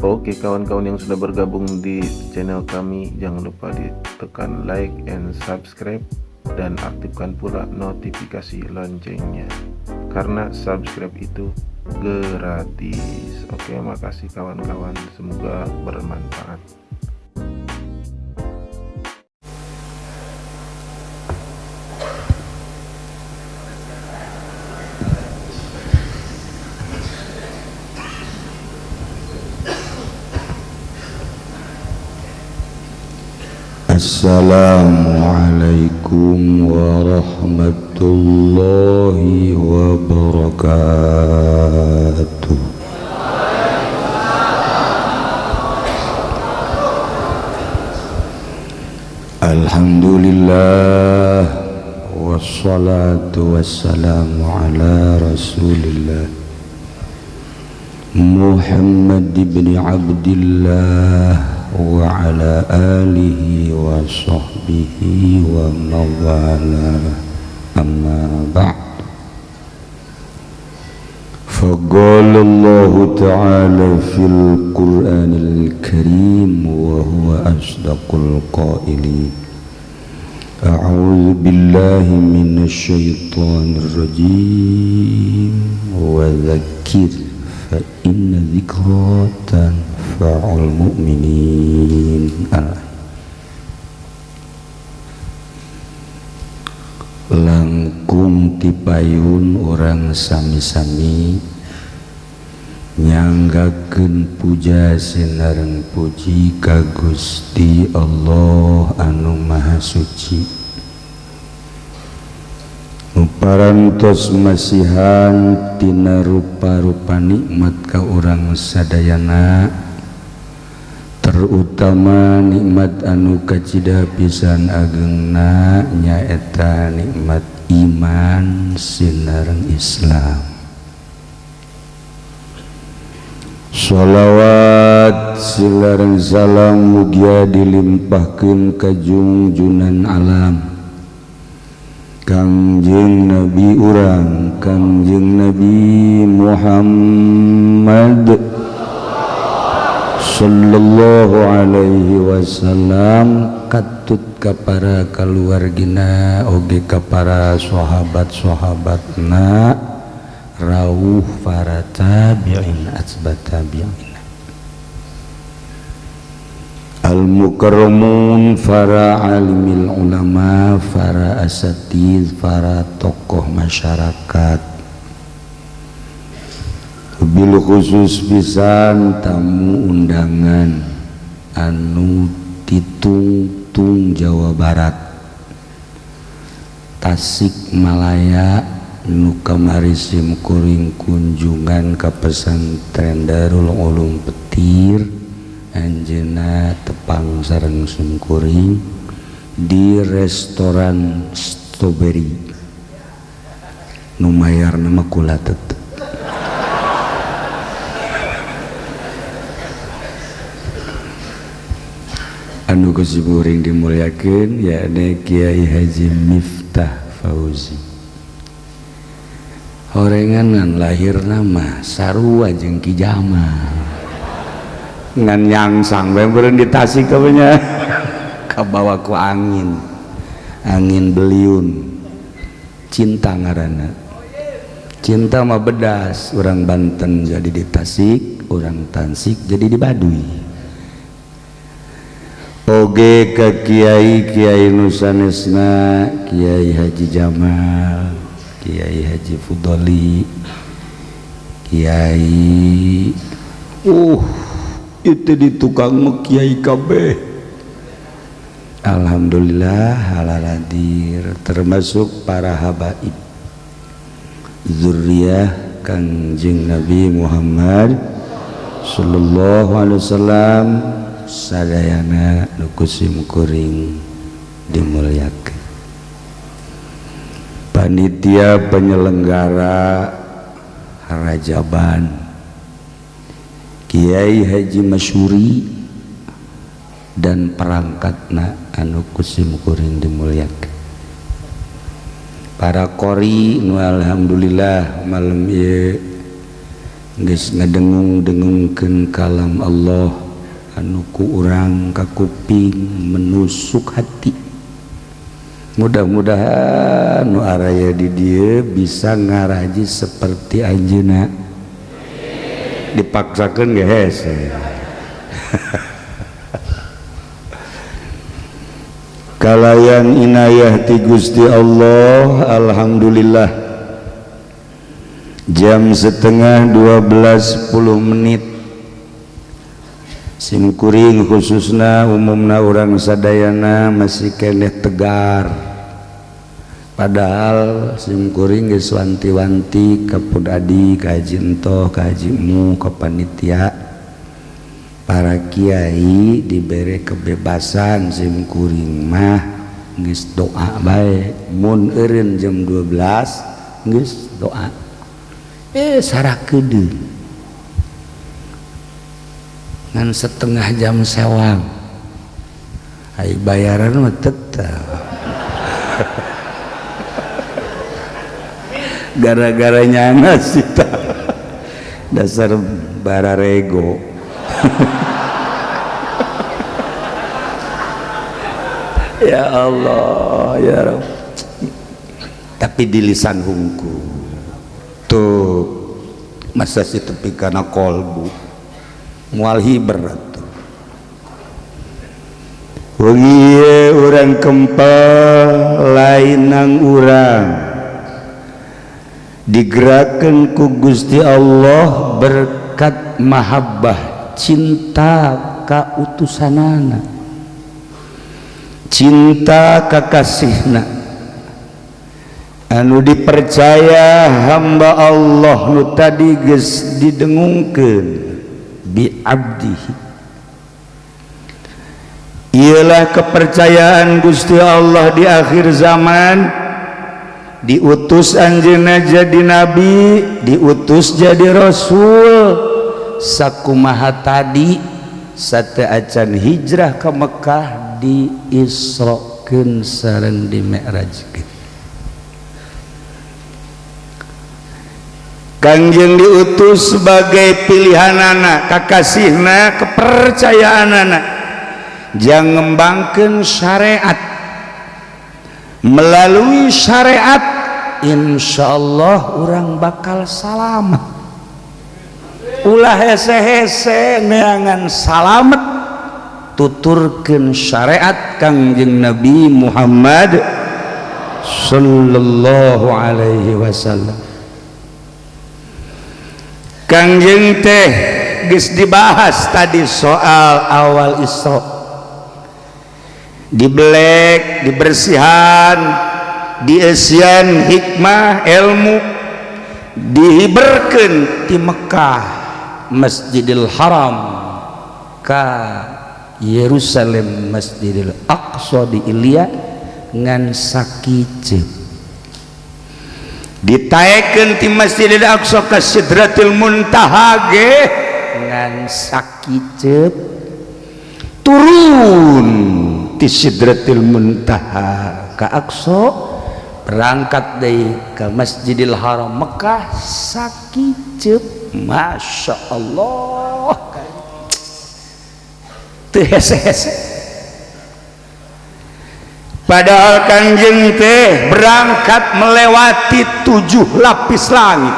Oke kawan-kawan yang sudah bergabung di channel kami, jangan lupa ditekan like and subscribe dan aktifkan pula notifikasi loncengnya, karena subscribe itu gratis. Oke, makasih kawan-kawan, semoga bermanfaat. Assalamualaikum warahmatullahi wabarakatuh. Alhamdulillah, wassalatu wassalamu ala rasulillah Muhammad ibn Abdillah wa ala alihi wa sahbihi wa mawala, amma ba'd. Faqala Allah ta'ala fil Qur'anil Karim wa huwa asdaqul qailin. A'udzu billahi minasy syaithanir rajim. Wa dzakkir fa inna dzikra tanfa'ul mu'minin. Langkung tipayun orang sami-sami nyanggakeun puja sinareng puji ka Gusti Allah anu Maha Suci, parantos masihan tina rupa-rupa nikmat ka urang sadayana, terutama nikmat anu kacida pisan agengna nyaeta nikmat iman sinareng Islam. Sholawat silareng salam mugia dilimpahkeun ka jungjunan alam Kangjeng Nabi urang, Kangjeng Nabi Muhammad sallallahu alaihi wasallam, katut ka para kaluargina oge ka para sahabat-sahabatna, rawuh para tabi'in atba tabi'in, al-mukarramun, para alimil ulama, para asatidz, para tokoh masyarakat, bil khusus pisan tamu undangan anu titungtung Jawa Barat, Tasikmalaya, nu kamari sim kuring kunjungan ka pesantren Darul Ulum Petir, anjeunna tepang sareng simkuring di restoran Strawberry nu mayarna mah kula tetep. Anu ku simkuring dimuliakeun yakni Kiai Haji Miftah Fauzi. Horenganan lahir nama sarua jeung Ki Jamal, ngan nyangsang bae beureun di Tasik nya kabawa ku angin, angin beliun cinta ngaranna. Cinta mah bedas, orang Banten jadi di Tasik, orang Tansik jadi di Baduy. Oge ke Kiai Kiai nusanesna, Kiai Haji Jamal, Kiai Haji Fudoli, Kiai itu di tukang Kiai KB. Alhamdulillah halal hadir, termasuk para habaib zuriyah Kangjeng Nabi Muhammad sallallahu alaihi wasallam sadayana nu ku simkuring dimuliakeun. Panitia penyelenggara Rajaban Kiai Haji Masyuri dan perangkatna anu ku simkuring dimuliakeun. Para qori nu alhamdulillah malam ieu Geus ngadengung-dengungkeun kalam Allah anu ku urang ka kuping menusuk hati. Mudah-mudahan nu araya di dieu bisa ngaraji seperti anjeunna. Dipaksakeun ge hese. Kalayan inayah ti Gusti Allah, alhamdulillah. Jam 11.30 simkuring khususna umumna urang sadayana masih keneh tegar, padahal simkuring geus wanti-wanti ka pun adi, ka haji entoh, ka haji mu, ka panitia, para kiai diberi kebebasan. Simkuring mah geus doa bae, mun eureun jam 12 geus doa sarakedeung ngan setengah jam sewang, ai bayaran mah tetep. Gara-gara nyana sih dasar bararego. Ya Allah ya Rabb. Tapi di lisan hungku tuh masa si tepi kana kolbu mual hiber tuh. Wengi urang kempel lainang urang digerakkan ku Gusti Allah berkat mahabbah cinta ka utusanana, cinta ka kasihna anu dipercaya hamba Allah nu tadi geus didengungkeun bi abdihi. Ialah kepercayaan Gusti Allah di akhir zaman, diutus anjeunna jadi nabi, diutus jadi rasul. Sakumaha tadi sateuacan hijrah ke Mekah diisrokeun sareng dimi'rajkeun. Kangjeng diutus sebagai pilihanana, kakasihna, kepercayaanana jang ngembangkeun syariat. Melalui syariat insyaallah urang bakal salamet. Ulah hese-hese neangan salamet, tuturkeun syariat Kangjeng Nabi Muhammad sallallahu alaihi wasallam. Kangjeng teh geus dibahas tadi soal awal Isra, dibelek, dibersihan, diesian hikmah ilmu, dihiberkeun di Mekah Masjidil Haram ka Yerusalem Masjidil Aqsa di Ilya ngan sakiceup. Ditaekeun ti Masjidil Aqsa ka Sidratil Muntaha ge ngan sakiceup, turun ti Sidratil Muntaha ka Aqsa, berangkat deui ka Masjidil Haram Mekah sakiceup. Masya Allah, teu hese-hese. Padahal Kangjeng teh berangkat melewati 7 lapis langit.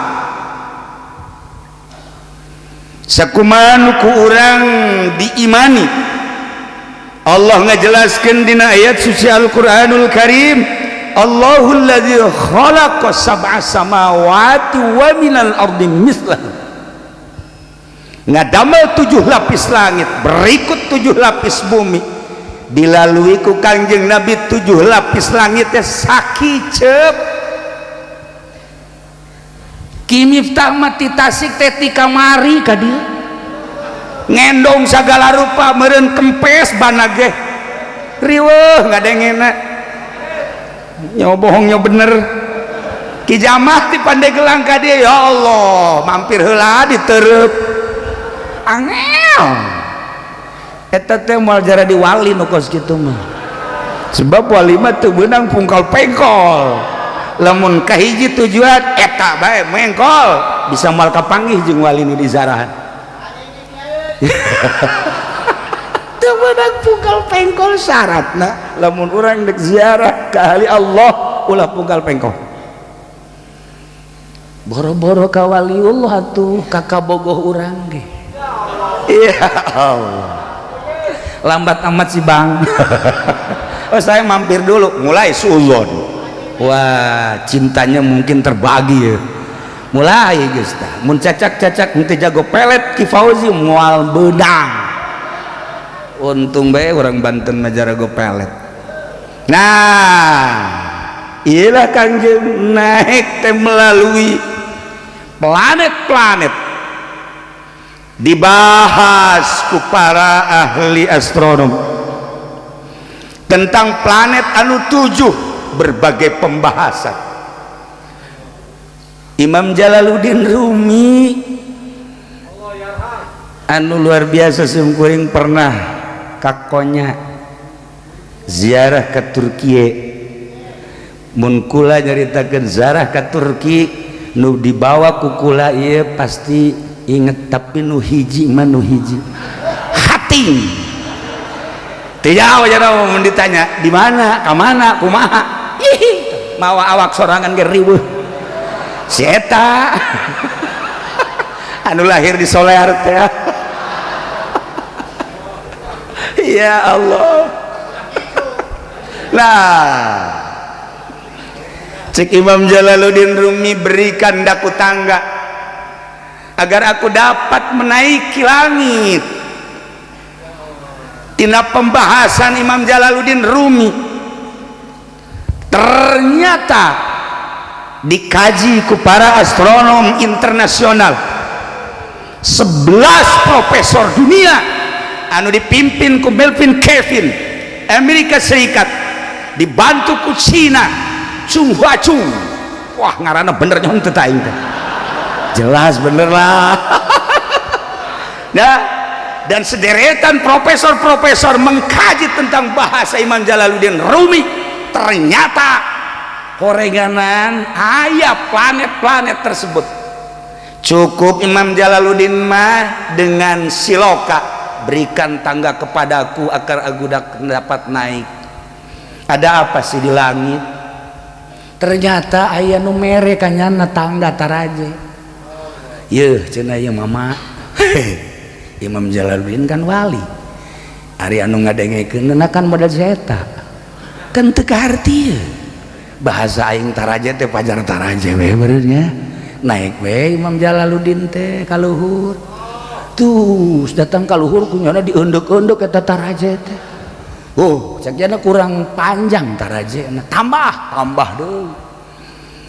Sakumaha ku urang diimani, Allah ngajelaskeun dina ayat suci Al-Qur'anul Karim, Allahul ladzi khalaqa sab'a samawati wa minal ardi mislahu. Ngadamel 7 lapis langit berikut 7 lapis bumi, dilalui ku Kangjeng Nabi 7 lapis langit teh sakiceup. Ki Miftah mah ti Tasik teh ti kamari ka dieu ngendong sagala rupa, meureun kempes bana ge riweuh ngadengena, nyo bohong nyo bener. Ki Jamah ti Pandeglang ka dieu, ya Allah mampir heula ditereup angel. Eta teh moal jara di wali nu kos kitu mah, sebab wali mah teu beunang pungkal pengkol. Lamun kahiji tujuan eta bae mengkol. Bisa moal kapanggih jeung wali nu dizarahan. Teu meunang pungkal pengkol syaratna lamun urang dek ziarah ka ahli Allah ulah pungkal pengkol. Boro-boro ka waliullah atuh ka kabogoh urang ge. Ya Allah. Lambat amat sih bang. Oh saya mampir dulu, mulai suudzon. Wah, cintanya mungkin terbagi ya. Mulai geus tah. Mun cacak-cacak henteu jago pelet Ki Fauzi moal beunang. Untung bae orang Banten mah jarago pelet. Nah, iyalah Kangjeng naik teh melalui planet-planet. Dibahas ku para ahli astronom tentang planet anu 7, berbagai pembahasan. Imam Jalaluddin Rumi anu luar biasa, simkuring pernah kakonya ziarah ke Turki. Mun kula nyaritakeun ziarah ke Turki nu dibawa ku kula ieu pasti inget, tapi nu hiji mah nu hiji hating teu jauh. Jadi mun ditanya di mana, ka mana, kumaha, ih mawa awak sorangan ge riweuh. Si eta anu lahir di Solear teh. Ya Allah. Nah, cek Imam Jalaluddin Rumi, berikan daku tangga agar aku dapat menaiki langit. Tina pembahasan Imam Jalaluddin Rumi ternyata dikaji ku para astronom internasional, 11 profesor dunia anu dipimpin ku Melvin Kevin Amerika Serikat, dibantu ku Cina Chung Hua Chung. Wah, ngaranna bener nyong teu aing teh jelas bener lah. Nah, dan sederetan profesor-profesor mengkaji tentang bahasa Imam Jalaluddin Rumi, ternyata horenganan aya planet-planet tersebut. Cukup Imam Jalaluddin mah dengan siloka, berikan tangga kepadaku agar aku dapat naik. Ada apa sih di langit? Ternyata aya nu mere kanyana tangga taraje. Yeuh cenah ieu mama. Imam Jalaluddin kan wali, ari anu ngadengekeun kan modal eta kan teu kaharti bahasa aing taraje teh pajar taraje we benernya. Naik we Imam Jalaluddin teh ka luhur, tuh datang ka luhur kunyana dieundek-eundek eta taraje teh. Oh, cek jana kurang panjang taraje, tambah tambah deui,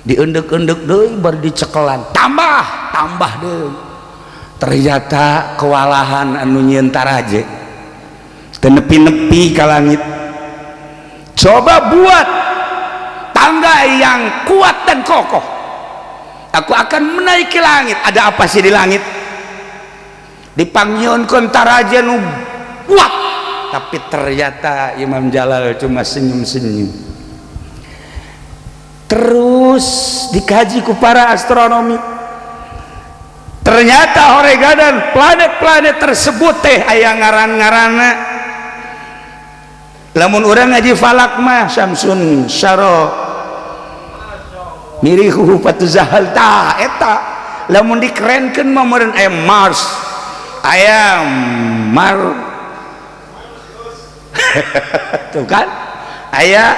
dieundek-eundek deui, baru dicekelan, tambah tambah deui. Ternyata kewalahan anu nyieun taraje teu nepi-nepi ka langit. Coba buat tangga yang kuat dan kokoh, aku akan menaiki langit. Ada apa sih di langit? Dipanggihkeun taraje nu kuat, tapi ternyata Imam Jalal cuma senyum-senyum. Terus dikaji ku para astronomi, ternyata horegadan planet-planet tersebut teh aya ngaran-ngaranna. Lamun urang ngaji falak mah Syamsun Syaro mirihu fatuzahal ta eta, lamun dikerenkeun mah meureun aya Mars, aya Mar tuh kan, aya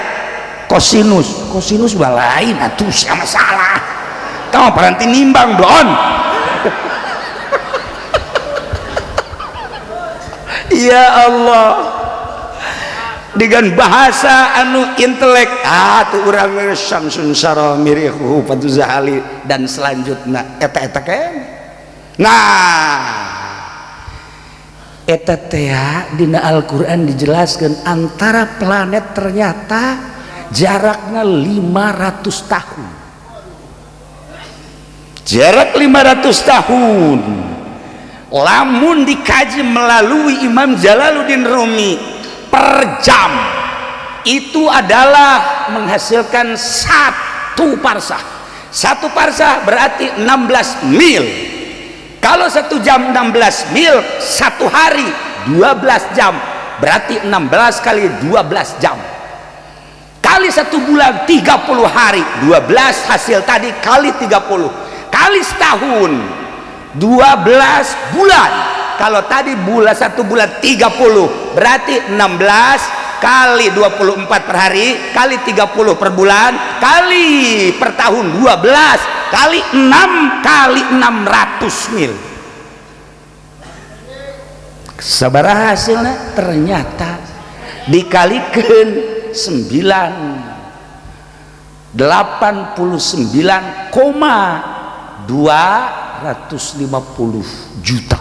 kosinus. Kosinus balain atuh sama salah kamu paranti nimbang blon. Ya Allah, dengan bahasa anu intelek tuh urang Syamsun Syara mirihu fatuzahali dan selanjutnya eta-eta kan. Nah, eta teh dina Al-Qur'an dijelaskan antara planet ternyata jaraknya 500 tahun. Jarak 500 tahun lamun dikaji melalui Imam Jalaluddin Rumi per jam itu adalah menghasilkan 1 parsah. Satu parsah berarti 16 mil. Kalau 1 jam 16 mil, 1 hari 12 jam, berarti 16 kali 12 jam. Kali 1 bulan 30 hari, 12 hasil tadi kali 30. Kali setahun 12 bulan. Kalau tadi bulan 1 bulan 30, berarti 16 kali 24 per hari, kali 30 per bulan, kali per tahun 12, kali 6 kali 600 mil. Sabaraha hasilnya? Ternyata dikalikan 89,250 juta,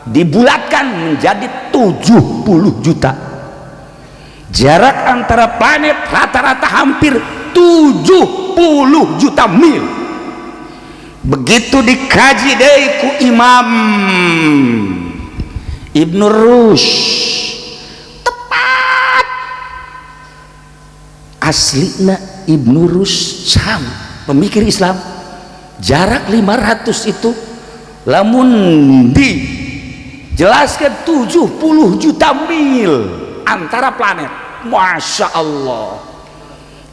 dibulatkan menjadi 70 juta. Jarak antara planet rata-rata hampir 70 juta mil. Begitu dikaji deui ku Imam Ibnu Rushd, tepat aslina Ibnu Rushd sama pemikir Islam. Jarak 500 itu lamun dijelaskan 70 juta mil antara planet. Masya Allah,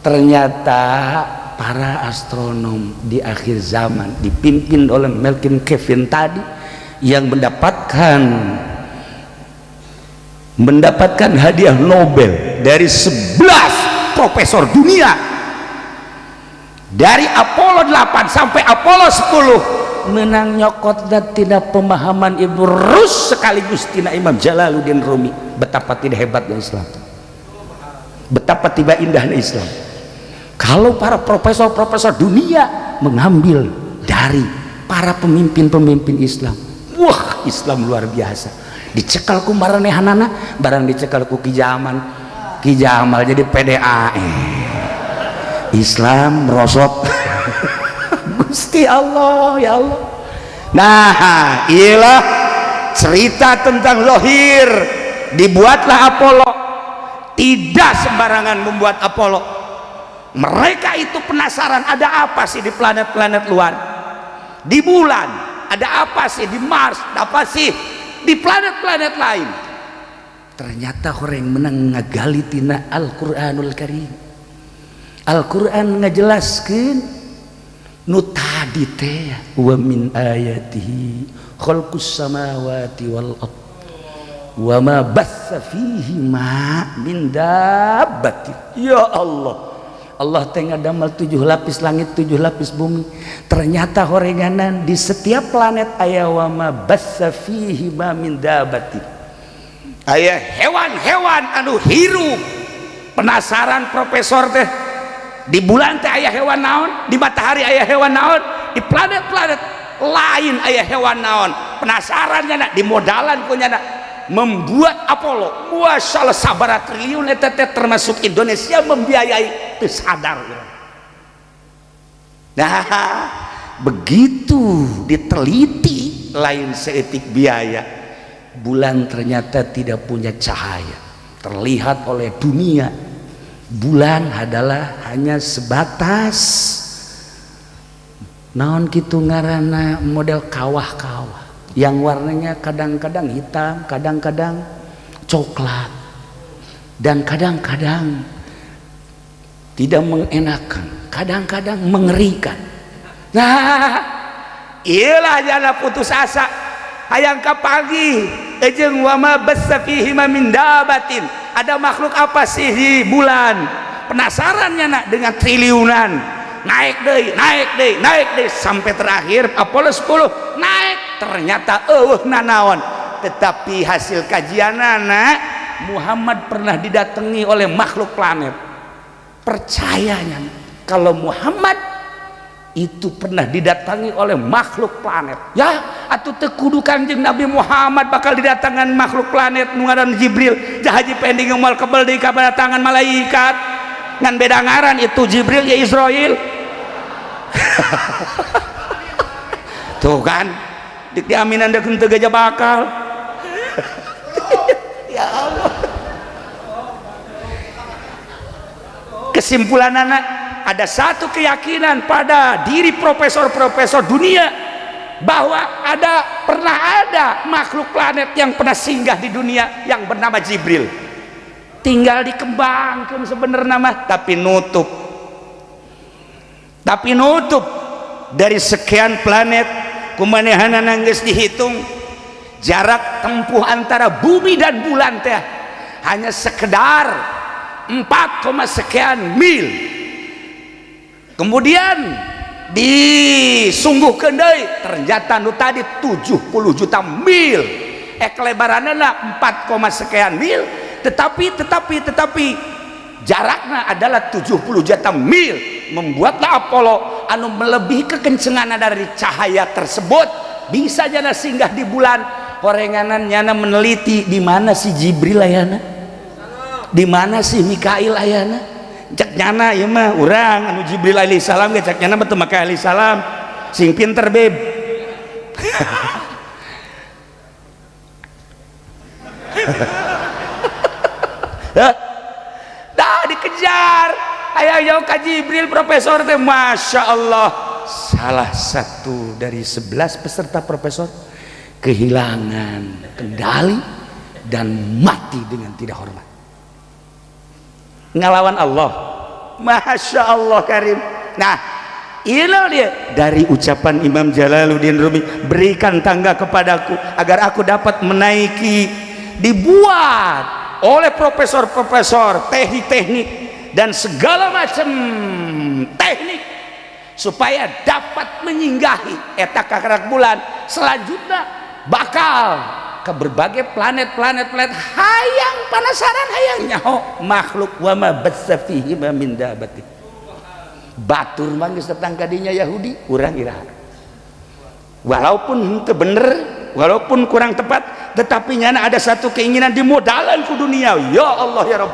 ternyata para astronom di akhir zaman dipimpin oleh Melvin Kevin tadi yang mendapatkan hadiah Nobel dari 11 profesor dunia, dari Apollo 8 sampai Apollo 10, menang nyokot dan tidak pemahaman Ibnu Rushd sekaligus tina Imam Jalaluddin Rumi. Betapa tidak hebatnya Islam, betapa tidak indahnya Islam kalau para profesor-profesor dunia mengambil dari para pemimpin-pemimpin Islam. Wah, Islam luar biasa. Dicekal ku maranehanana, barang dicekal ku Ki Jamal, Ki Jamal jadi PDAE, Islam merosot. Gusti Allah, ya Allah. Nah, iyalah cerita tentang lohir. Dibuatlah Apollo. Tidak sembarangan membuat Apollo. Mereka itu penasaran ada apa sih di planet-planet luar, di bulan ada apa sih, di Mars apa sih, di planet-planet lain. Ternyata orang menang ngagali tina Al-Quranul Karim. Al-Quran ngajelaskeun nu tadi teh, wa min ayatihi khalqus samawati wal ard wa ma batsa fihi ma min dabbatin. Ya Allah, Allah teh ngadamel 7 lapis langit, 7 lapis bumi. Ternyata horenganan di setiap planet aya wa ma batsa fihi ma min dabbatin, aya hewan-hewan anu hirup. Penasaran profesor teh, di bulan teh aya hewan naon, di matahari aya hewan naon, di planet-planet lain aya hewan naon. Penasaran nyana, dimodalan ku nyana membuat Apollo. Masyaallah, sabaraha triliun eta teh, termasuk Indonesia membiayai, teu sadar. Nah, begitu diteliti lain seetik biaya. Bulan ternyata tidak punya cahaya terlihat oleh dunia. Bulan adalah hanya sebatas naon kitu ngaranna, model kawah-kawah yang warnanya kadang-kadang hitam, kadang-kadang coklat, dan kadang-kadang tidak mengenakan, kadang-kadang mengerikan. Nah, iyalah jana putus asa hayang kapanggih jeung wama bassa fihi ma min dabatin. Ada makhluk apa sih di bulan? Penasarannya nak dengan triliunan, naik deh, naik deh, naik deh, sampai terakhir Apollo 10 naik, ternyata eueuh nanaon. Tetapi hasil kajian anak Muhammad pernah didatangi oleh makhluk planet. Percayanya kalau Muhammad itu pernah didatangi oleh makhluk planet, ya atuh teu kudu Kanjeng Nabi Muhammad bakal didatangan makhluk planet nu ngaran Jibril. Haji pending moal kebel deui kadatangan malaikat, ngan beda ngaran, itu Jibril ya Israel. Tuh kan dik diaminan dek henteu gajah bakal. Ya Allah, kesimpulan anak Ada satu keyakinan pada diri profesor-profesor dunia bahwa ada, pernah ada makhluk planet yang pernah singgah di dunia yang bernama Jibril. Tinggal dikembangkan sebenarnya mah, tapi nutup, tapi nutup. Dari sekian planet kumanehanana geus dihitung, jarak tempuh antara bumi dan bulan teh hanya sekedar 4, sekian mil. Kemudian disungguhkeun deui, ternyata nu tadi 70 juta mil, kelebaranna 4, sekian mil, tetapi jaraknya adalah 70 juta mil. Membuatlah Apollo anu melebihi kekencengan dari cahaya tersebut bisa jana singgah di bulan. Horenganan nyana meneliti di mana si Jibril ayana, di mana si Mikail ayana. Cek nyana ieu mah urang anu Jibril alaihi salam ge, cek nyana mah teu make alaihi salam. Sing pinter, beb. Dah dikejar aya jauh ka Jibril. Profesor teh, Masya Allah, salah satu dari 11 peserta profesor kehilangan kendali dan mati dengan tidak hormat ngelawan Allah. Masya Allah Karim. Nah, inilah dia dari ucapan Imam Jalaluddin Rumi, "Berikan tangga kepadaku agar aku dapat menaiki." Dibuat oleh profesor-profesor teknik-teknik dan segala macam teknik supaya dapat menyinggahi eta kakarak bulan. Selanjutnya bakal ke berbagai planet-planet planet. Hayang penasaran, hayang nyaho makhluk. Wa ma batsa fihi min dabati. Batur mah geus datang ka dinya, Yahudi urang iraha. Walaupun henteu bener, walaupun kurang tepat, tetapi nyana ada satu keinginan di modalan ku dunia. Ya Allah, ya Rabb,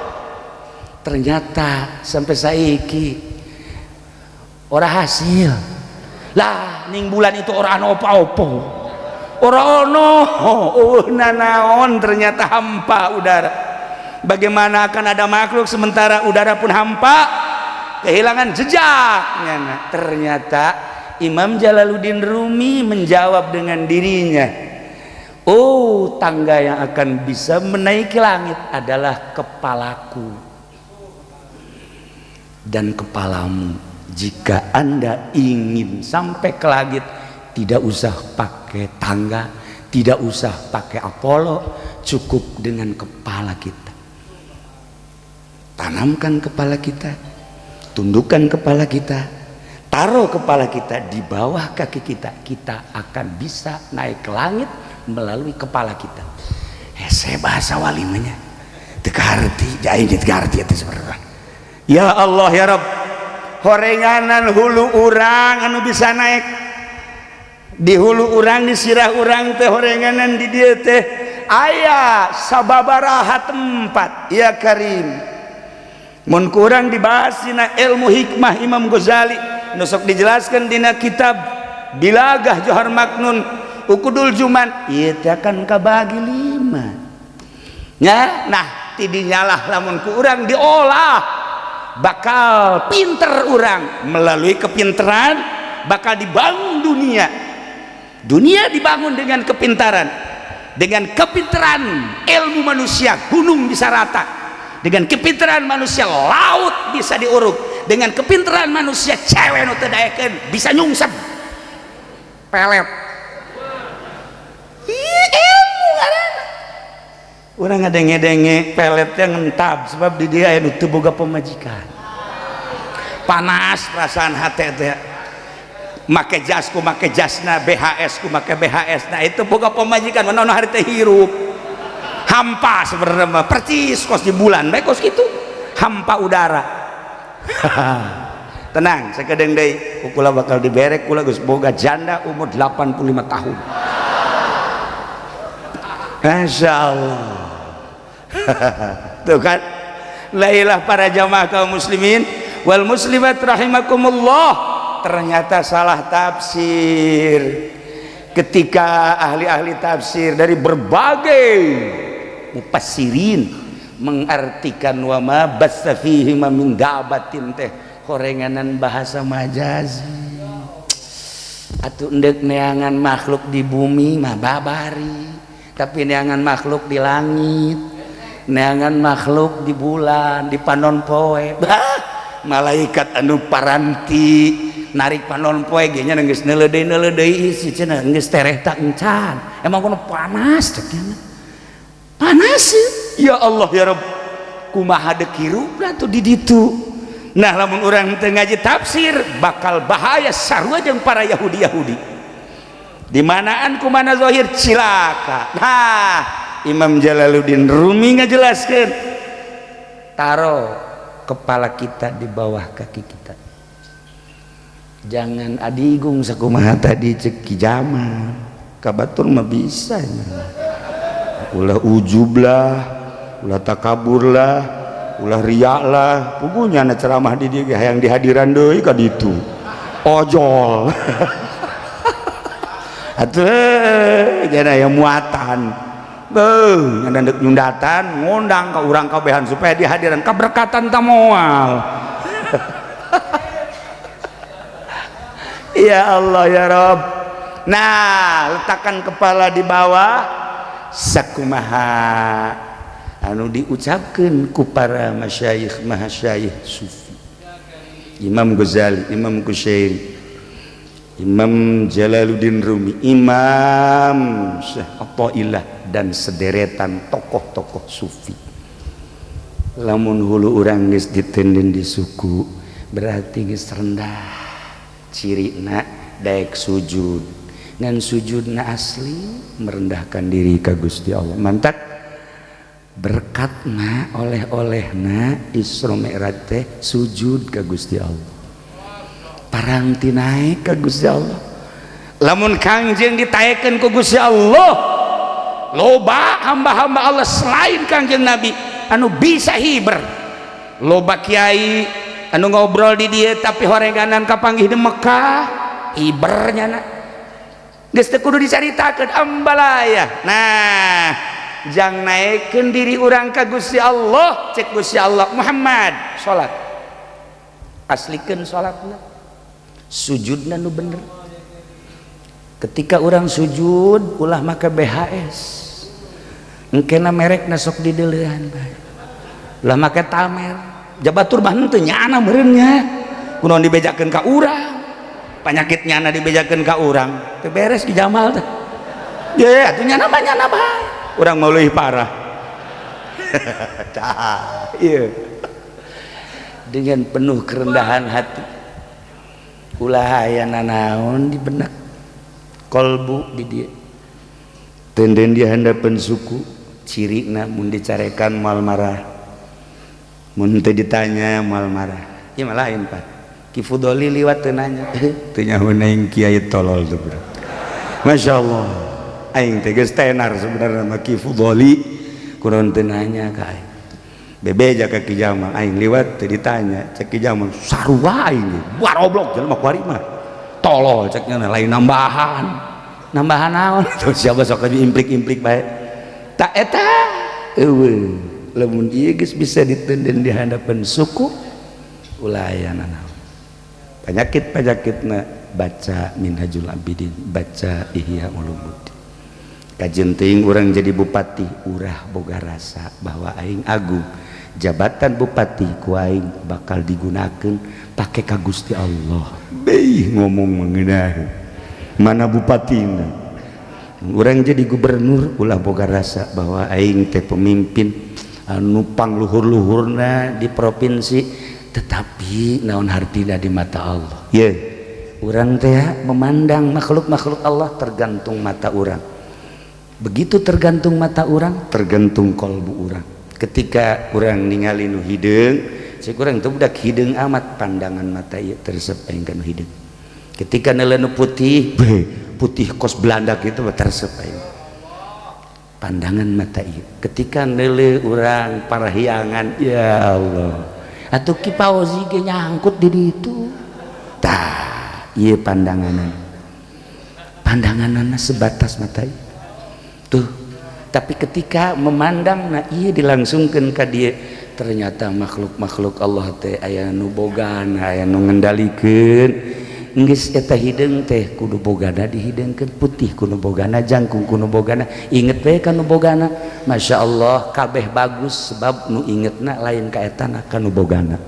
ternyata sampai saiki ora hasil lah. Ning bulan itu ora ono apa-apa, ora ono, oh nanaon. Ternyata hampa udara. Bagaimana akan ada makhluk sementara udara pun hampa, kehilangan jejak nyana? Ternyata Imam Jalaluddin Rumi menjawab dengan dirinya, "Oh, tangga yang akan bisa menaiki langit adalah kepalaku dan kepalamu. Jika Anda ingin sampai ke langit, tidak usah pakai tangga, tidak usah pakai Apollo, cukup dengan kepala kita. Tanamkan kepala kita, tundukkan kepala kita, taruh kepala kita di bawah kaki kita. Kita akan bisa naik ke langit melalui kepala kita." Hese bahasa walimanya, teu kaharti, aing teu kaharti eta sebenarnya. Ya Allah, ya Rabb, horenganan hulu urang anu bisa naik di hulu urang, di sirah urang teh. Horenganan di dieu teh aya sababaraha tempat. Ya Karim, mun kurang dibahas dina ilmu hikmah Imam Ghazali, nu sok dijelaskan dina kitab Bilagah Johar Maknun, Uqudul Juman, ieu teh akan kabagi lima nya. Nah, tidinya lah lamun ku urang diolah, bakal pinter urang. Melalui kepintaran bakal dibangun dunia. Dunia dibangun dengan kepintaran. Dengan kepintaran ilmu manusia, gunung bisa rata. Dengan kepintaran manusia, laut bisa diuruk. Dengan kepintaran manusia, cewek nu teu daekeun bisa nyungsep pelet. Ih, ilmu ngaranna. Urang ngadenge-denge peletnya ngentab sebab di dia anu teu boga pamajikan. Panas perasaan hati teh, make jasku, make jasna, BHS ku make BHS. Nah, itu boga pamajikan mana hari teh hirup hampa sebenarnya mah, percis kos di bulan baik, kos gitu hampa udara. Tenang, sakedeung deui kula bakal diberek. Kula geus boga janda umur 85 tahun. Masya Allah. Tuh kan, lailah para jamaah kaum muslimin wal muslimat rahimakumullah. Ternyata salah tafsir ketika ahli-ahli tafsir dari berbagai mufassirin mengartikan wa ma batsa fihi min dabatin teh. Horenganan bahasa majazi. Atuh endek neangan makhluk di bumi mah babari, tapi neangan makhluk di langit, neangan makhluk di bulan, di panon poe. Bah, malaikat anu paranti narik panon poe ge nya geus neuleudeuy-neuleudeuy isi cenah geus tereh tak encan. Emang kono panas cek nya. Panas ya Allah ya Rabb. Kumaha deuk hirupna tuh di ditu. Nah, lamun urang teu ngaji tafsir bakal bahaya sarua jeung para Yahudi-Yahudi. Di manaan kumana zahir cilaka. Nah, Imam Jalaluddin Rumi ngajelaskeun, taro kepala kita di bawah kaki kita. Jangan adigung sakumaha tadi cek Ki Jamal. Kabatur mah bisa nya. Ulah ujub lah, ulah takabur lah, ulah riak lah. Pugunya na ceramah di dieu hayang dihadiran deui ka ditu. Ojol. Atuh jadi aya muatan. Beuh, nya deuk nyundatan ngundang ka urang kabehan supaya dihadiran kaberkatan ta moal. Ya Allah ya Rob. Nah, letakkan kepala di bawah sakumaha anu diucapkeun ku para masyayikh mahasyayikh sufi. Imam Ghazali, Imam Kusyairi, Imam Jalaluddin Rumi, Imam Syekh Athaillah dan sederetan tokoh-tokoh sufi. Lamun hulu urang geus ditenden di suku berarti geus rendah. Cirina daek sujud, ngan sujudna asli merendahkan diri ka Gusti Allah. Mantak berkatna oleh-olehna Isra Mi'raj teh sujud ka Gusti Allah. Paranti naik ka Gusti Allah. Lamun Kangjeng ditaekeun ku Gusti Allah, loba hamba-hamba Allah selain Kangjeng Nabi anu bisa hiber. Loba kiai anu ngobrol di dieu tapi horenganan kapanggih di Mekah, hibernya na geus teu kudu dicaritakeun ambalaya. Nah, jang naikkeun diri urang ka Gusti Allah, cek Gusti Allah, Muhammad salat, aslikeun salatna, sujudna nu bener. Ketika urang sujud ulah make BHS, engkena merekna sok dideuleuan bae, ulah make tamer. Jabatur mah henteu nyana meureun nya, kunaon dibejakeun ka urang, penyakit nyana dibejakeun ka urang teu beres Ki Jamal teh. Ye atuh nyana mah nyana bae, urang mau leuwih parah. Tah ieu dengan penuh kerendahan hati, ulah aya nanaon di benak kolbu di dieu, tenden di handapeun suku. Cirina mun dicarekan moal marah, mun teu ditanya moal marah. Ieu mah lain, Pak. Ki Fudoli liwat teu nanya, teu nyaho aing kiai tolol tuh bro. Masya Allah, aing teh geus tenar sebenarnya mah Ki Fudoli, kunaon teu nanya ka aing. Bebeja ka Ki Jamal, aing liwat teu ditanya, cek Ki Jamal sarua aing baroblok jelema kuari mah tolol, cek nya lain nambahan. Nambahan naon? Tuh siapa sok implik-implik bae. Tak eta eueuh lamun ieu geus bisa ditenden di hadapan suku, ulah aya nanaon. Penyakit-penyakitna baca Minhajul Abidin, baca Ihya Ulumuddin. Kajeun teuing urang jadi bupati, urah boga rasa bahwa aing agung. Jabatan bupati ku aing bakal digunakeun pake ka Gusti Allah. Beuh ngomong mengenai mana bupatina. Urang jadi gubernur ulah boga rasa bahwa aing teh pemimpin anu pangluhur-luhurna di provinsi, tetapi naon hartina di mata Allah. Ye, urang teh memandang makhluk-makhluk Allah tergantung mata urang. Begitu tergantung mata urang, tergantung kolbu urang. Ketika urang ningali nu hideung, cek urang teh budak hideung amat, pandangan mata ieu teresep aing ka nu hideung. Ketika neuleuh nu putih, beuh, putih kos Belanda gitu teresep aing. Pandangan mata ieu. Ketika neuleuh urang parahyangan, ya Allah. Atuh Ki Fauzi ge nyangkut di ditu. Tah, ieu pandanganan. Pandanganana sebatas mata ieu. Tuh, tapi ketika memandang, nah iya dilangsungkan ke dia. Ternyata makhluk-makhluk Allah teh aya nu bogana, aya nu ngendalikeun. Geus eta hideung teh kudu bogana dihidengkeun, putih kudu bogana, jangkung kudu bogana, inget we ka nu bogana. Masya Allah, kabeh bagus sebab nu ingetna lain ka etana, ka nu bogana,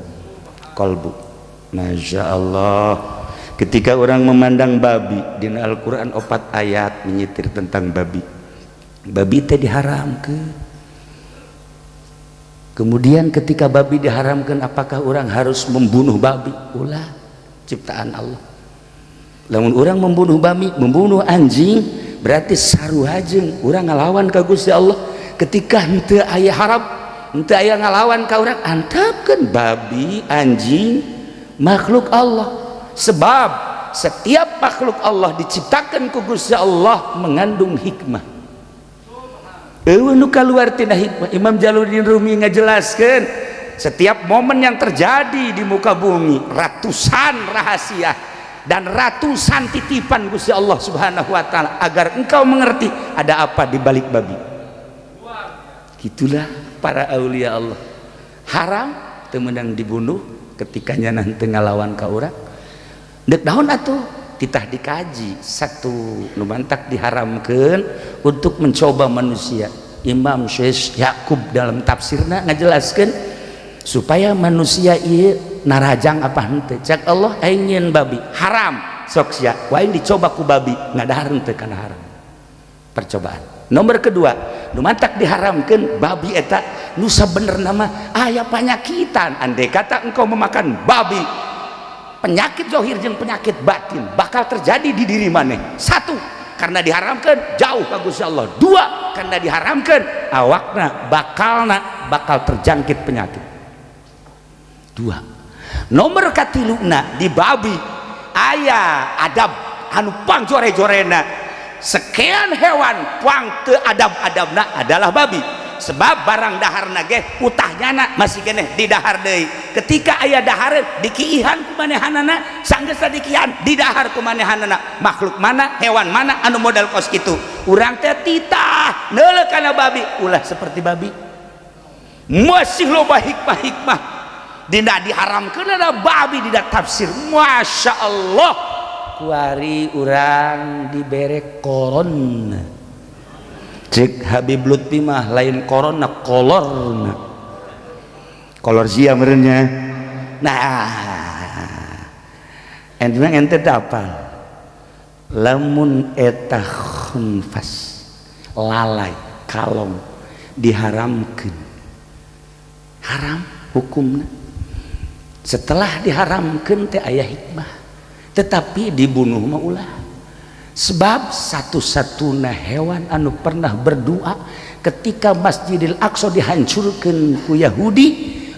kolbu. Masya Allah, ketika orang memandang babi, di Al-Quran opat ayat menyitir tentang babi. Babi teh diharamkan. Kemudian ketika babi diharamkan, apakah orang harus membunuh babi? Ulah, ciptaan Allah. Lamun orang membunuh babi, membunuh anjing, berarti sarua jeung urang ngalawan ka Gusti Allah. Ketika henteu aya haram, henteu aya ngalawan ka urang, antepkeun babi, anjing, makhluk Allah. Sebab setiap makhluk Allah diciptakan ku Gusti Allah mengandung hikmah. Euweuh nu kaluar tina hikmah. Imam Jalaluddin Rumi ngajelaskeun setiap momen yang terjadi di muka bumi ratusan rahasia dan ratusan titipan Gusti Allah Subhanahu wa taala agar engkau mengerti ada apa di balik babi. Gitulah para aulia Allah. Haram teu meunang dibunuh ketika nanti ngalawan ka urang. Dek daun atuh titah dikaji satu nu mantak diharamkeun untuk mencoba manusia. Imam Syekh Yakub dalam tafsirna ngajelaskeun supaya manusia ieu narajang apa henteu. Cek Allah, aing nyieun babi haram, sok sia ku aing dicoba ku babi, ngadahar henteu kana haram. Percobaan nomor kedua nu mantak diharamkeun babi eta nu sabenerna mah aya panyakitan. Andai kata engkau memakan babi, penyakit zohir jeung penyakit batin bakal terjadi di diri maneh. Satu, karena diharamkan jauh ka Gusti Allah. Dua, karena diharamkan awakna bakalna bakal terjangkit penyakit. Dua. Nomor katiluna, di babi aya adab anu pang jore-jorena. Sekian hewan, pang teu adab-adabna adalah babi, sebab barang daharna ge utahnyana masih keneh di dahar deui. Ketika aya dahareun, dikiihan ku manehanana. Sanggeus dikiihan, di dahar ku manehanana. Makhluk mana, hewan mana anu modal kos kitu? Urang teh titah neuleuh kana babi, ulah seperti babi. Masih loba hikmah-hikmah dina diharamkeun ada babi dina tafsir. Masya Allah, kuari urang dibere corona. Cek Habib Lutfi mah lain corona, kolorna, kolor sia merenya. Nah, ente ente apal lamun eta khunfas, lalai, kalong diharamkeun, haram hukumna. Setelah diharamkeun teh aya hikmah, tetapi dibunuh mah ulah, sebab satu-satunya hewan anu pernah berdoa ketika Masjidil Aqsa dihancurkan ku Yahudi,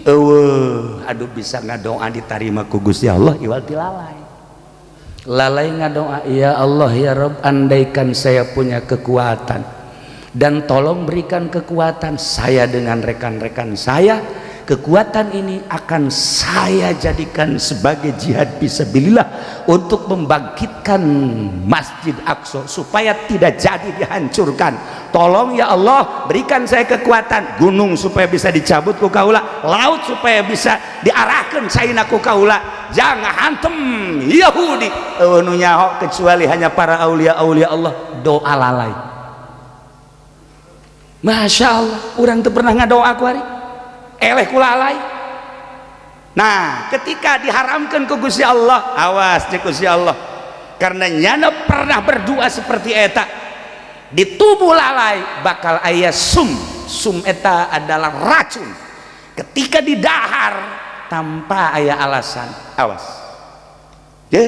euweuh aduh bisa ngadoa ditarima ku Gusti Allah iwal ti lalai. Lalai ngadoa, "Ya Allah, ya Rob, andaikan saya punya kekuatan dan tolong berikan kekuatan saya dengan rekan-rekan saya, kekuatan ini akan saya jadikan sebagai jihad fisabilillah untuk membangkitkan Masjid Aqsa supaya tidak jadi dihancurkan. Tolong ya Allah, berikan saya kekuatan, gunung supaya bisa dicabut ku kaula, laut supaya bisa diarahkan caina ku kaula, jangan hantem Yahudi." Euweuh nu nyaho kecuali hanya para aulia-aulia Allah, doa lalai. Masya Allah, urang teu pernah ngadoa ku hari eleh ku lalai. Nah, ketika diharamkan ku Gusti Allah, awas cek Gusti Allah, karena nyana pernah berdoa seperti eta, di tubuh lalai bakal aya sum. Sum eta adalah racun. Ketika didahar tanpa aya alasan, awas ya.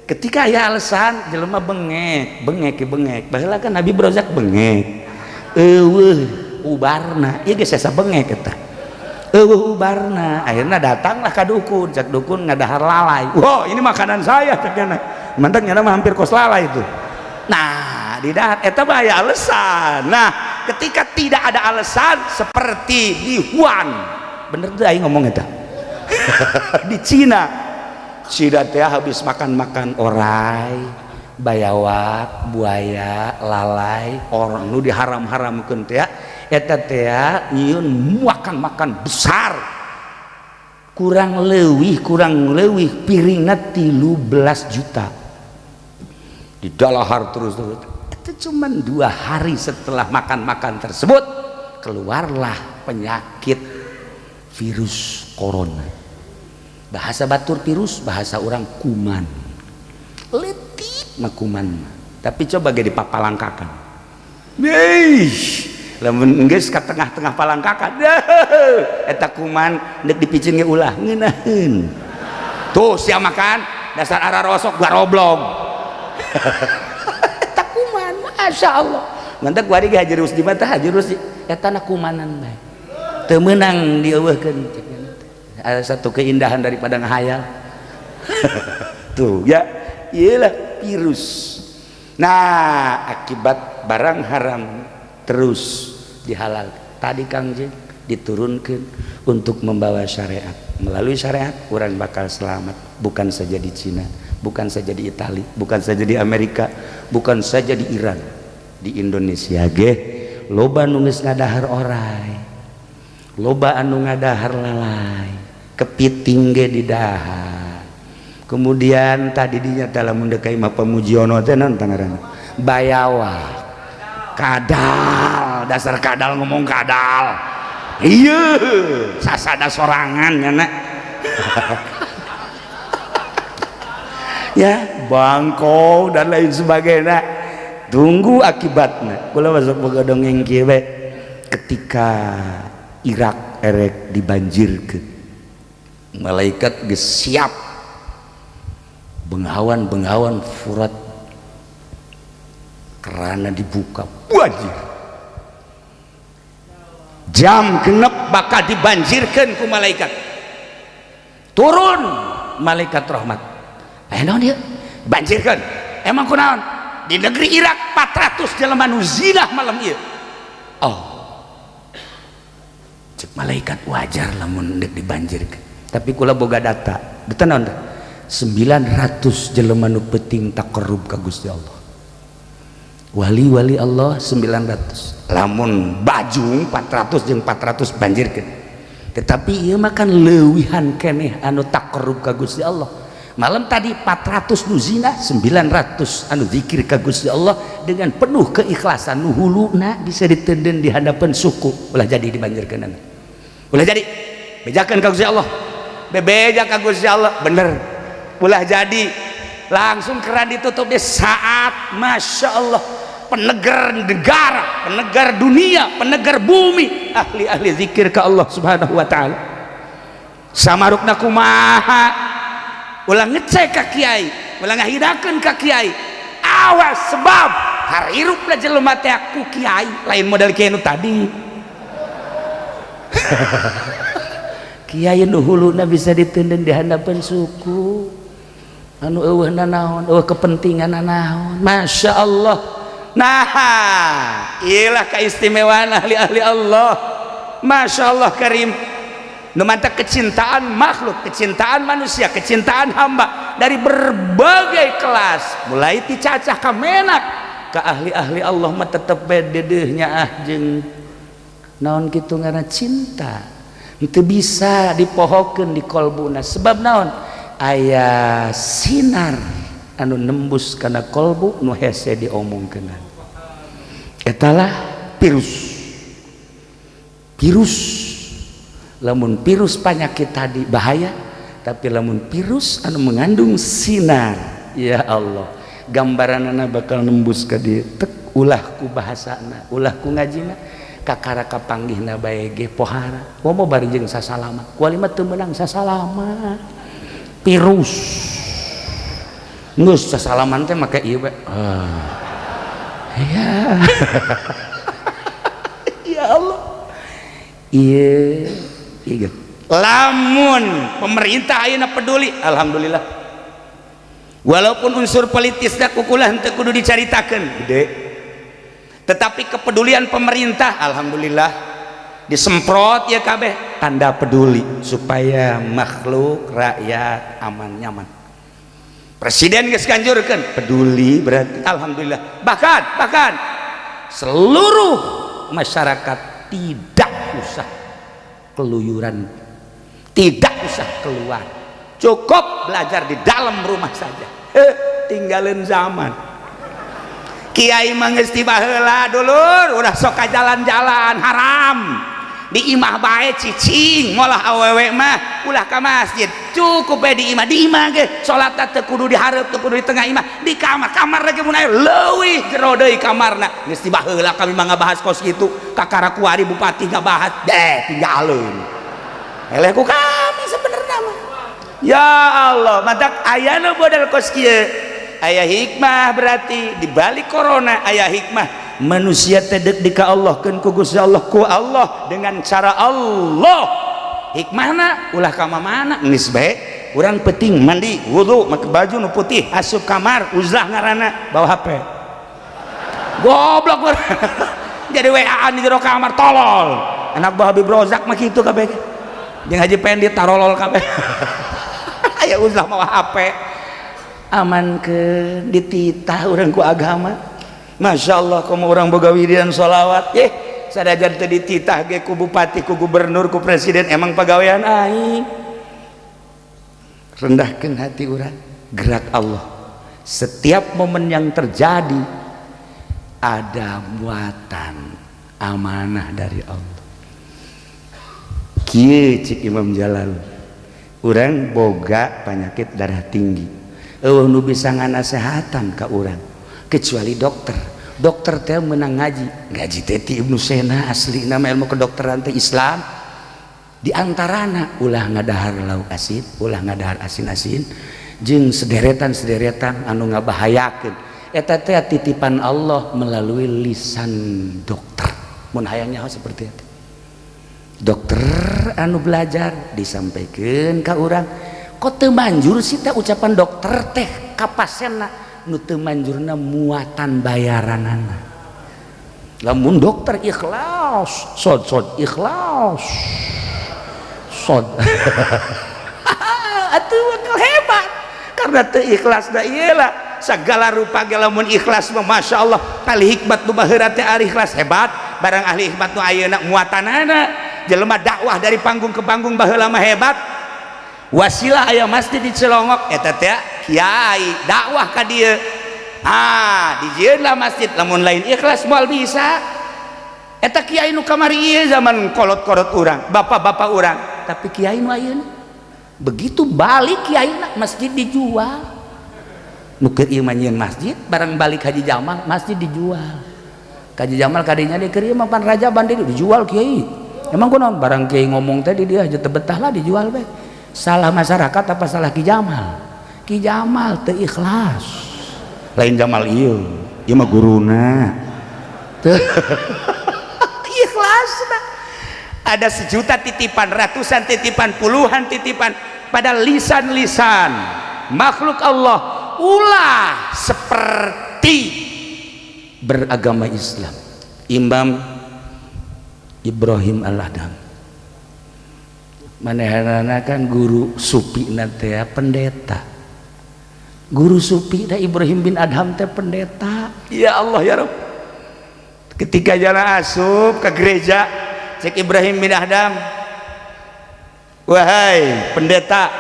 Ketika aya alasan, jelema bengek bengek bengek. Baheula kan Nabi Brozak bengek, euweuh ubarna. Ieu geus asa bengek eta, euweuh ubarna. Akhirnya datanglah ka dukun. Cek dukun, ngadahar lalai. "Wow, ini makanan saya," cek nyana. Mantak nyana mah hampir kos lalai itu. Nah, di dahar eta mah aya alasan. Nah, ketika tidak ada alasan seperti di Wuhan, bener tuh aing ngomong eta, di Cina, Cina teh habis makan-makan orai, bayawak, buaya, lalai, orang nu diharam-haramkeun teh. Eta teh nyieun makan-makan besar. Kurang leuwih piringna 13 juta. Di dalahar terus terus. Itu cuma 2 hari setelah makan-makan tersebut keluarlah penyakit virus corona. Bahasa batur virus, bahasa orang kuman. Letik mah kuman mah. Tapi coba ge dipapalangkakan. Yeih, lamun geus ka tengah-tengah palangkakan, eta kuman deuk dipicin ge ulah ngeunaheun. Tuh sia makan dasar arah rosok garoblog. Eta kuman, Masya Allah. Ngantek kuari ge Haji Rusdi mah tah, Haji Rusdi eta na kumanan bae. Teu meunang dieuweuhkeun. Ada satu keindahan daripada ngahayal. Tuh ya, iyalah virus. Nah, akibat barang haram terus dihalal. Tadi Kang Jeng diturunkan untuk membawa syariat. Melalui syariat orang bakal selamat, bukan saja di Cina, bukan saja di Itali, bukan saja di Amerika, bukan saja di Iran, di Indonesia ge loba nu geus ngadahar orai, loba anu ngadahar lalai, kepiting ge didahar. Kemudian tadi dinyata lamun deuk ka imah Pamujiono teh naon ngaranna? Bayawak, kadal, dasar kadal ngomong kadal. Iya, sasada sorangan ya nak. Ya, bangkong dan lain sebagainya. Tunggu akibatnya. Kula masuk boga dongeng kieu we. Ketika Irak erek dibanjirkeun, malaikat geus siap bengawan-bengawan Furat kerana dibuka, banjir jam 6 bakal dibanjirkan ku malaikat. Turun malaikat rahmat, eh naon ieu banjirkan, emang kunaon? Di negeri Irak 400 jelema nu zina malam ieu. Oh, cek malaikat, wajar lamun deuk dibanjirkan. Tapi kula boga data, data naon teh? 900 jelema nu penting taqarrub ka Gusti Allah, wali-wali Allah 900. Lamun bajung 400 jeung 400 banjirkeun, tetapi ieu mah kan leuwihan keneh anu taqarrub ka Gusti Allah. Malam tadi 400 nu zina, 900 anu zikir ka Gusti Allah dengan penuh keikhlasan, nu huluna bisa ditenden di hadapan suku. Ulah jadi dibanjirkeun, ulah jadi, bejakeun ka Gusti Allah, bebeja ka Gusti Allah bener, ulah jadi. Langsung keran ditutup di saat, Masya Allah, penegar negara, penegar dunia, penegar bumi, ahli-ahli zikir ke Allah Subhanahu wa Ta'ala. Samarukna kumaha? Ulah ngecek ka kiai, ulah ngahidakeun ka kiai, awas, sebab harirupna jelema teh ku kiai lain model kiai nu tadi. Kiai nu huluna bisa ditenden di handapeun suku, anu eueuh naon, eueuh kepentingan naon. Masya Allah. Nah, iyalah keistimewaan ahli-ahli Allah. Masya Allah karim. Nu mantak kecintaan makhluk, kecintaan manusia, kecintaan hamba dari berbagai kelas, mulai ti cacah ka menak ke ahli-ahli Allah mah tetep bededehnya ah jeung naon kitu ngaranna cinta. Teu bisa dipohokeun di kolbuna, sebab naon? Aya sinar anu nembus kana kolbu nu hese diomongkeun. Etalah virus. Virus, lamun virus penyakit tadi bahaya, tapi lamun virus anu mengandung sinar, ya Allah, gambaranana bakal nembus ka dieu tek. Ulah ku bahasana, ulah ku ngajina, kakara kapanggihna bae ge pohara. Komo bari jeung sasalama, kuali mah teu meunang sasalama. Virus geus sasalaman teh make ieu bae. Ah. Ya. Ya Allah. Iya, iya. Lamun pemerintah ayeuna peduli, alhamdulillah. Walaupun unsur politisnya kukulah henteu kudu dicaritakeun, gede. Tetapi kepedulian pemerintah, alhamdulillah, disemprot ya kabeh, tanda peduli supaya makhluk rakyat aman nyaman. Presiden geus ganjurkeun peduli, berarti alhamdulillah. Bahkan bahkan seluruh masyarakat Tidak usah keluyuran, tidak usah keluar, cukup belajar di dalam rumah saja. Tinggalin zaman kiai mah geus ti baheula, dulur. Udah sok jalan-jalan haram, di imah bae cicing. Molah awewe mah ulah ka masjid, cukup bae di imah. Di imah ge salat teu kudu di hareup, teu kudu di tengah imah, di kamar. Kamar lagi mun aya leuwih jero deui kamarna. Geus ti baheula kami mah ngabahas kos kitu. Kakara kuari bupati ngabahas deh, tinggalin eleh ku kami sebenarnya mah. Ya Allah, matak aya nu model kos kieu, aya hikmah. Berarti di balik corona aya hikmah. Manusia tedek di ka Allah kan ku Gusti Allah, ku Allah dengan cara Allah. Hikmahna ulah ka mana, geus bae urang penting mandi, wudu, make baju nu putih, asup kamar, uzlah ngaranna, bawa HP. Goblok, jadi WA di jero kamar. Tolol, anak buah Habib Rozak mah kitu kabeh jeung Haji Pendi, tarolol kabeh. Aya uzlah mawa HP, aman ke dititah urang ku agama. Masya Allah, kamu orang boga wiridan sholawat sadajan teu dititah ge ku bupati, ku gubernur, ku presiden, emang pagawean aing. Rendahkan hati urang, gerak Allah. Setiap momen yang terjadi ada muatan amanah dari Allah. Kieu cik Imam Jalal, urang boga penyakit darah tinggi, euweuh nu bisa nganasehatan ka urang kecuali dokter. Dokter teh menang ngaji, ngaji teh ti Ibnu Sena. Asli nama ilmu kedokteran teh Islam. Di antarana ulah ngadahar lauk asin, ulah ngadahar asin-asin jeung sederetan-sederetan anu ngabahayakeun. Eta teh titipan Allah melalui lisan dokter. Mun hayang nyaho seperti itu, dokter anu belajar disampaikan ka urang. Kok teu manjur sih teh ucapan dokter teh ka pasienna? Nu teu manjurna muatan bayaranana. Lamun dokter ikhlas, sod sod ikhlas sod, atuh bakal hebat. Karena teu ikhlas da iyalah segala rupa ge. Lamun ikhlas mah, Masya Allah, ahli hikmat nu baheula teh ahli ikhlas hebat. Barang ahli hikmat nu ayeuna muatanana jelema dakwah dari panggung ke panggung baheula mah hebat. Wasilah aya masjid di Cilongok, eta teh kiai dakwah ka dieu, ah dijieunlah masjid. Lamun lain ikhlas moal bisa. Eta kiai nu kamari ieu zaman kolot-kolot urang, bapak-bapak urang. Tapi kiai nu ayeuna begitu balik kiai masjid dijual. Nu keur ieu mah nyieun masjid, barang balik Haji Jamal masjid dijual. Haji Jamal kadinya di keur ieu mah pan rajaban dijual kiai. Emang kunaon? Barang kiai ngomong tadi dia aja teu betah lah, dijual bae. Salah masyarakat apa salah Ki Jamal? Ki Jamal teu ikhlas. Lain Jamal ieu, ieu mah guruna teu ikhlas. Ada sejuta titipan, ratusan titipan, puluhan titipan pada lisan-lisan makhluk Allah. Ulah seperti beragama Islam. Imam Ibrahim Al-Adham manehanana kan guru supi teh pendeta. Guru supi teh Ibrahim bin Adham teh pendeta. Ya Allah, ya Rabb, ketika jalan asup ke gereja, cek Ibrahim bin Adham, "Wahai pendeta,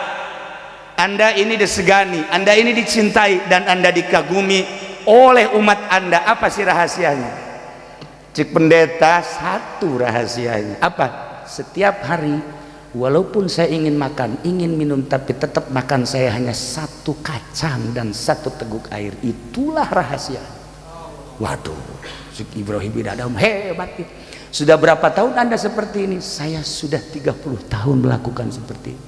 Anda ini disegani, Anda ini dicintai, dan Anda dikagumi oleh umat Anda. Apa sih rahasianya?" Cek pendeta, "Satu rahasianya." "Apa?" "Setiap hari walaupun saya ingin makan, ingin minum, tapi tetap makan saya hanya satu kacang dan satu teguk air. Itulah rahasia." Waduh, cek Ibrahim bin Adham, hebat. "Sudah berapa tahun Anda seperti ini?" "Saya sudah 30 tahun melakukan seperti ini."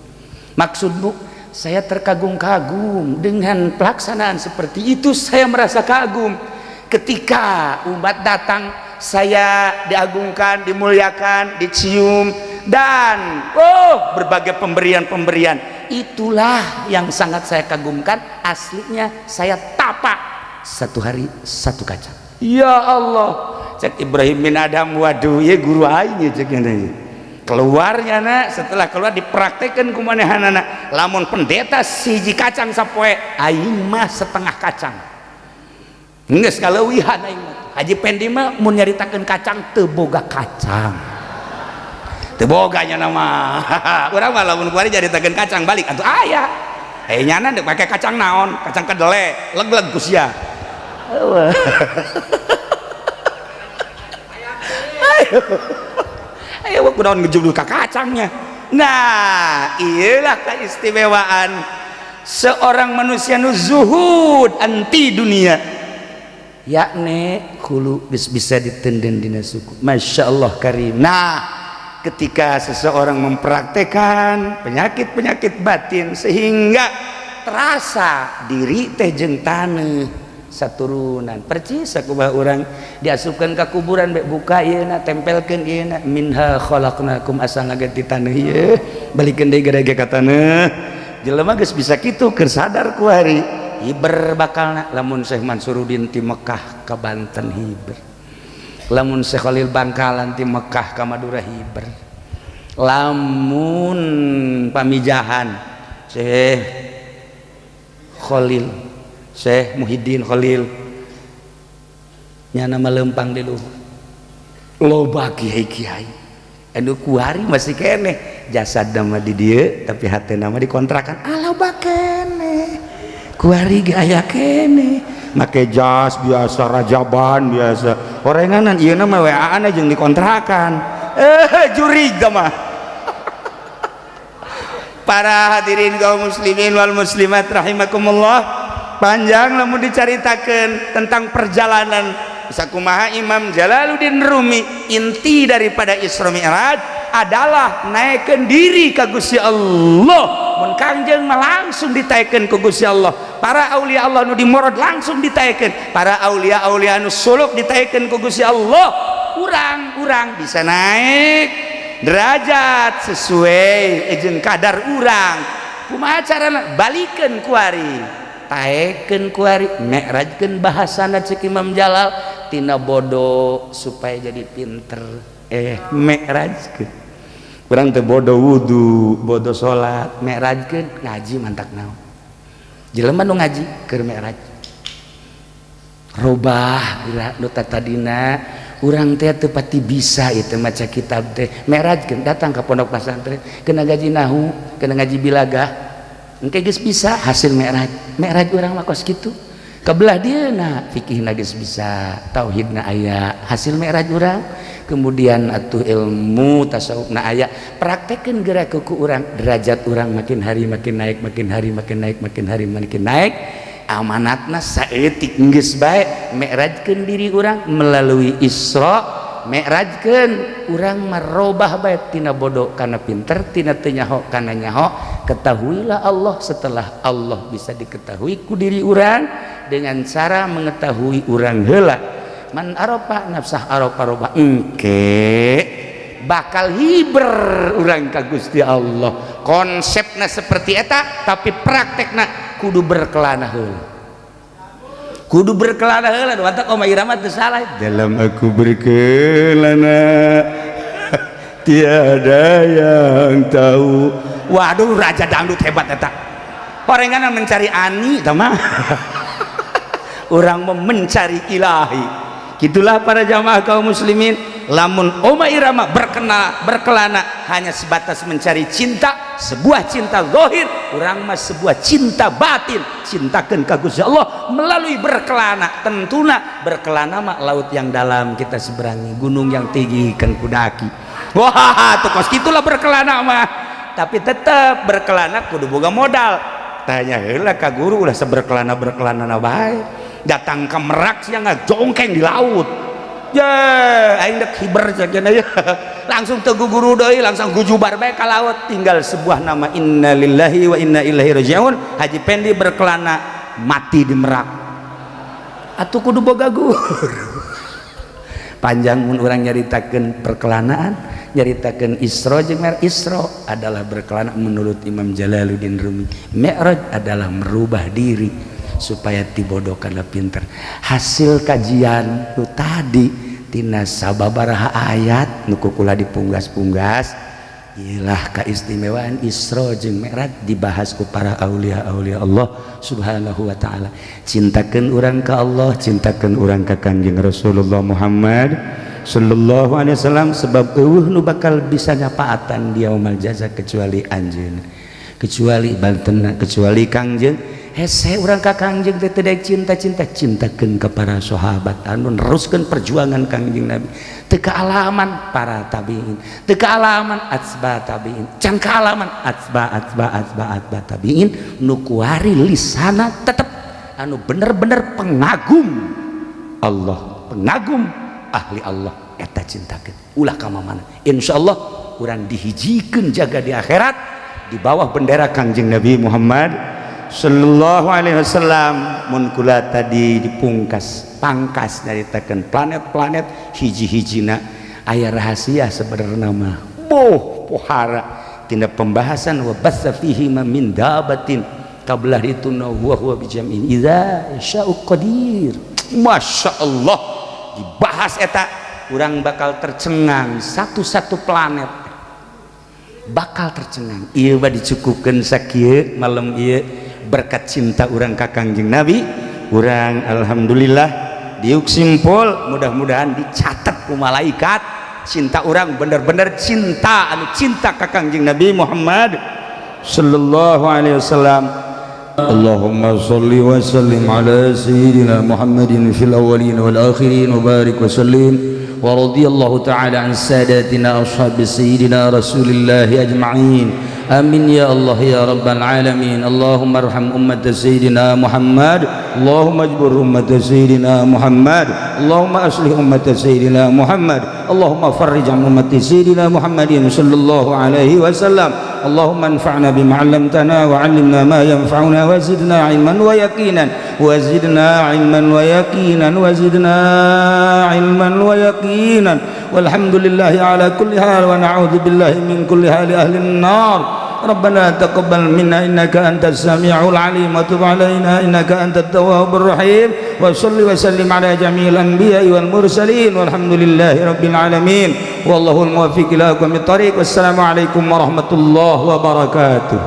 "Maksudmu?" "Saya terkagum-kagum dengan pelaksanaan seperti itu. Saya merasa kagum ketika umat datang, saya diagungkan, dimuliakan, dicium, dan oh, berbagai pemberian-pemberian. Itulah yang sangat saya kagumkan. Aslinya saya tapa satu hari satu kacang." Ya Allah, cek Ibrahim bin Adham, waduh ya guru aing. Cek keluarnya nak, setelah keluar dipraktekkan ku manehanana. Lamun pendeta siji kacang sapoe, aing mah setengah kacang, geus kaleuwihan aing mah. Haji Pendi mah mun nyaritakeun kacang teu boga kacang. Teu boga nya nama. Urang mah lamun kuari jadi tagen kacang balik atuh aya. Eh, nyana dek pake kacang naon? Kacang kedele, leg-leg ku sia. Ayo. Ayo kunaon ngejublu ka kacangnya. Nah, iyalah keistimewaan seorang manusia nu zuhud anti dunia, yakni hulu bisa ditenden dina suku. Masya Allah karim. Nah, ketika seseorang mempraktekan penyakit-penyakit batin sehingga terasa diri teh jeung taneuh saturunan percis sakumaha urang diasupkeun ka kuburan bek buka ieu na, tempelkeun ieu na, minha khalaqnakum, asalna ge ti taneuh ieu, balikeun deui gede ka taneuh. Jelema geus bisa kitu keur sadar ku hari hiber bakalna. Lamun Syekh Mansuruddin ti Mekah ka Banten hiber, lamun Syekh Khalil Bangkalan ti Mekah ka Madura hiber, lamun pamijahan Syekh Khalil, Syekh Muhyiddin Khalil nyana melempang di luhur, loba kiai-kiai anu kuari masih keneh jasad nama di dieu tapi hati nama dikontrakan, ah, loba keneh kuari ge aya keneh make jas biasa, rajaban biasa, orenganan ieu mah WA-an jeung dikontrakan, eh, jurig mah. Para hadirin kaum muslimin wal muslimat rahimakumullah, panjang lamun dicaritakeun tentang perjalanan sakumaha Imam Jalaluddin Rumi. Inti daripada Isra Mi'raj adalah naikkan diri ka Gusti Allah. Mun Kangjeng mah langsung ditaikeun ku Gusti Allah, para aulia Allah nu dimorod langsung ditaikeun, para aulia aulia nu suluk ditaikeun ku Gusti Allah. Urang-urang bisa naik derajat sesuai jeung kadar urang. Kumaha carana? Balikeun kuari, taekeun kuari, mi'rajkeun. Bahasana cek Imam Jalal tina bodoh supaya jadi pinter, eh, mi'rajkeun. Urang teh bodoh wudu, bodoh salat, mi'rajkeun ngaji. Mantak naon jelema nu ngaji keur mi'raj, robah geura nu tadina urang teh teu pati bisa itu maca kitab teh, mi'rajkeun datang ke pondok pesantren, kena ngaji nahu, kena ngaji bilagah, engke geus bisa. Hasil mi'raj, mi'raj urang mah kos kitu. Kebelah dia na fikihna geus bisa, tauhidna aya, hasil mi'raj urang. Kemudian atuh ilmu tasawufna aya, praktekeun geura ku urang, derajat urang makin hari makin naik, makin hari makin naik, makin hari makin naik. Amanatna saeutik geus bae. Mi'rajkeun diri urang melalui Isra Mi'rajkeun, urang merubah bae tina bodoh kana pinter, tina teu nyaho kana nyaho. Ketahuilah Allah. Setelah Allah bisa diketahui ku diri urang dengan cara mengetahui urang heula, man arafa nafsah arafa robbah, engke bakal hiber urang ka Gusti Allah. Konsepna seperti eta, tapi praktekna kudu berkelana heula, kudu berkelana heula. Mantap, Oma Irama teu salah dalam aku berkelana tiada yang tahu. Waduh, raja dangdut hebat eta. Orengan mencari ani tah mah, urang mencari ilahi. Gitulah para jamaah kaum muslimin. Lamun Oma Irama berkelana hanya sebatas mencari cinta, sebuah cinta zahir, urang mah sebuah cinta batin, cintakan ka Gusti Allah melalui berkelana. Tentuna berkelana mah laut yang dalam kita seberangi, gunung yang tinggi kan kudaki. Wah, tuh kos gitulah berkelana mah. Tapi tetap berkelana kudu boga modal. Tanya heula ka guru, ulah seberkelana berkelana na bae. Datang ke Merak sia ngajongkeng di laut ya, aing dek hiber cenah ya, langsung teu guru deui, langsung gujubar bae ka laut, tinggal sebuah nama, innalillahi wa inna ilaihi rajiun. Haji Pendi berkelana mati di Merak. Atuh kudu boga guru. Panjang mun urang nyaritakeun perkelanaan, nyaritakeun Isra jeung Mi'raj. Isra adalah berkelana menurut Imam Jalaluddin Rumi, Mi'raj adalah merubah diri supaya ti bodoh kana pinter. Hasil kajian nu tadi tina sababaraha ayat nu kukula dipunggas-punggas ialah keistimewaan Isra jeung Mi'raj dibahas ku para aulia-aulia Allah Subhanahu wa taala. Cintakeun urang ka Allah, cintakeun urang ka Kanjeng Rasulullah Muhammad. sallallahu alaihi wasallam, sebab euweuh nu bakal bisa nyapaatan di yaumul jaza kecuali anjeun, kecuali Banten, kecuali Kangjeng. Hese urang ka Kangjeng teh teu cinta-cinta, cintakeun ka para sahabat anu neruskeun perjuangan Kangjeng Nabi. Teu kaalaman para tabiin, teu kaalaman atsba tabiin, can kaalaman atsba atsba atsba atsba tabiin, nu kuari lisana tetep anu bener-bener pengagum Allah, pengagum ahli Allah. Eta cintakeun ulah ka mana, insyaallah urang dihijikeun jaga di akhirat di bawah bendera Kangjeng Nabi Muhammad sallallahu alaihi wasallam. Mun kula tadi dipungkas pangkas nyaritakeun planet-planet hiji-hijina aya rahasia sebenarnya mah boh pohara tina pembahasan wa batsa fihi ma min dabatin kabelah itu huwa huwa bijam'in idza sya'u qadir. Masya Allah, dibahas eta urang bakal tercengang, satu-satu planet bakal tercengang. Iya mah dicukupkan sakieu malam ieu. Berkat cinta urang ka Kangjeng Nabi urang, alhamdulillah diuk simpul. Mudah-mudahan dicatat ku malaikat cinta urang bener-bener cinta anu cinta ka Kangjeng Nabi Muhammad sallallahu alaihi wasallam. اللهم صل وسلم على سيدنا محمد في الأولين والآخرين وبارك وسلم، ورضي الله تعالى عن ساداتنا أصحاب سيدنا رسول الله أجمعين. آمين يا الله يا رب العالمين. اللهم ارحم أمة سيدنا محمد، اللهم اجبر أمة سيدنا محمد، اللهم أصلح أمة سيدنا محمد، اللهم فرج عن أمة سيدنا محمد صلى الله عليه وسلم. اللهم انفعنا بما علمتنا وعلمنا ما ينفعنا وزدنا علما ويقينا، وزدنا علما ويقينا، وزدنا علما ويقينا. والحمد لله على كل حال، ونعوذ بالله من كل حال أهل النار. ربنا تقبل منا إنك أنت السميع العليم، وتب علينا إنك أنت التواب الرحيم، وصل وسلم على جميع الأنبياء والمرسلين، والحمد لله رب العالمين، والله الموفق إلى أقوم الطريق. والسلام عليكم ورحمة الله وبركاته.